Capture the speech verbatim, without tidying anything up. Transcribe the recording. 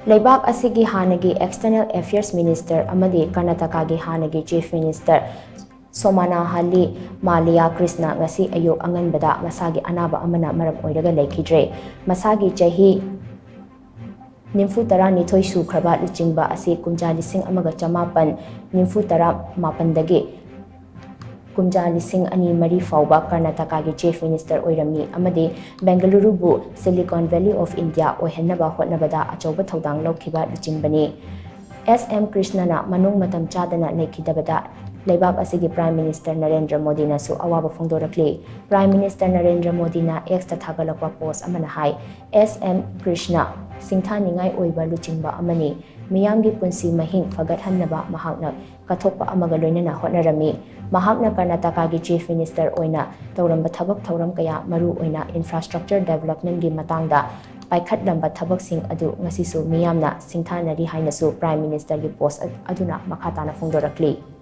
ꯂꯩꯕꯥꯛ ꯑꯁꯤꯒꯤ ꯍꯥꯟꯅꯒꯤ External Affairs Minister ꯑꯃꯗꯤ ꯀꯔꯅꯥꯇꯀꯥꯒꯤ ꯍꯥꯟꯅꯒꯤ Chief Minister ꯁꯣꯃꯥꯅꯥꯍꯥꯂꯤ ꯃꯥꯂꯤꯌꯥ ꯀ꯭ꯔꯤꯁꯅ ꯉꯁꯤ ꯑꯌꯨꯛ ꯑꯉꯟꯕꯗ ꯃꯁꯥꯒꯤ ꯑꯅꯥꯕ ꯑꯃꯅ ꯃꯔꯝ ꯑꯣꯏꯔꯒ ꯂꯩꯈꯤꯗ꯭ꯔꯦ꯫ ꯃꯁꯥꯒꯤ ꯆꯍꯤ ꯅꯤꯐꯨ ꯇꯔꯥꯅꯤꯊꯣꯏ ꯁꯨꯈ꯭ꯔꯕ ꯂꯨꯆꯤꯡꯕ ꯑꯁꯤ ꯀꯨꯝꯖꯥ ꯂꯤꯁꯤꯡ ꯑꯃꯒ ꯆꯃꯥꯄꯟ ꯅꯤꯐꯨ ꯇꯔꯥ ꯃꯥꯄꯟꯗꯒꯤ ꯀꯨꯝꯖꯥ ꯂꯤꯁꯤꯡ ꯑꯅꯤ ꯃꯔꯤ ꯐꯥꯎꯕ ꯀꯔꯅꯥꯇꯀꯥꯒꯤ Chief Minister ꯑꯣꯏꯔꯝꯃꯤ ꯑꯃꯗꯤ ꯕꯦꯡꯒꯂꯨꯔꯨꯕꯨ Silicon Valley of India ꯑꯣꯏꯍꯟꯅꯕ ꯍꯣꯠꯅꯕꯗ ꯑꯆꯧꯕ ꯊꯧꯗꯥꯡ ꯂꯧꯈꯤꯕ ꯂꯨꯆꯤꯡꯕꯅꯤ꯫ ꯑꯦꯁ ꯑꯦꯝ ꯀ꯭ꯔꯤꯁꯅꯅ ꯃꯅꯨꯡ ꯃꯇꯝ ꯆꯥꯗꯅ ꯂꯩꯈꯤꯗꯕꯗ ꯂꯩꯕꯥꯛ ꯑꯁꯤꯒꯤ Prime Minister ꯅꯔꯦꯟꯗ꯭ꯔ ꯃꯣꯗꯤꯅꯁꯨ ꯑꯋꯥꯕ ꯐꯣꯡꯗꯣꯔꯛꯂꯤ꯫ Prime Minister ꯅꯔꯦꯟꯗ꯭ꯔ ꯃꯣꯗꯤꯅ X ꯇ ꯊꯥꯒꯠꯂꯛꯄ post ꯑꯃꯅ ꯍꯥꯏ, ꯑꯦꯁ ꯑꯦꯝ ꯀ꯭ꯔꯤꯁꯅ ꯁꯤꯡꯊꯥꯅꯤꯡꯉꯥꯏ ꯑꯣꯏꯕ ꯂꯨꯆꯤꯡꯕ ꯑꯃꯅꯤ꯫ ꯃꯤꯌꯥꯝꯒꯤ ꯄꯨꯟꯁꯤ ꯃꯍꯤꯡ ꯐꯒꯠꯍꯟꯅꯕ ꯃꯍꯥꯛꯅ ꯀꯠꯊꯣꯛꯄ ꯑꯃꯒ ꯂꯣꯏꯅꯅ ꯍꯣꯠꯅꯔꯝꯃꯤ꯫ ꯃꯍꯥꯛꯅ ꯀꯔꯅꯥꯇꯀꯥꯒꯤ Chief Minister ꯑꯣꯏꯅ ꯇꯧꯔꯝꯕ ꯊꯕꯛ ꯊꯧꯔꯝ ꯀꯌꯥ, ꯃꯔꯨ ꯑꯣꯏꯅ infrastructure development ꯀꯤ ꯃꯇꯥꯡꯗ ꯄꯥꯏꯈꯠꯂꯝꯕ ꯊꯕꯛꯁꯤꯡ ꯑꯗꯨ ꯉꯁꯤꯁꯨ ꯃꯤꯌꯥꯝꯅ ꯁꯤꯡꯊꯥꯅꯔꯤ ꯍꯥꯏꯅꯁꯨ Prime Minister ꯒꯤ post ꯑꯗꯨꯅ ꯃꯈꯥ ꯇꯥꯅ ꯐꯣꯡꯗꯣꯔꯛꯂꯤ꯫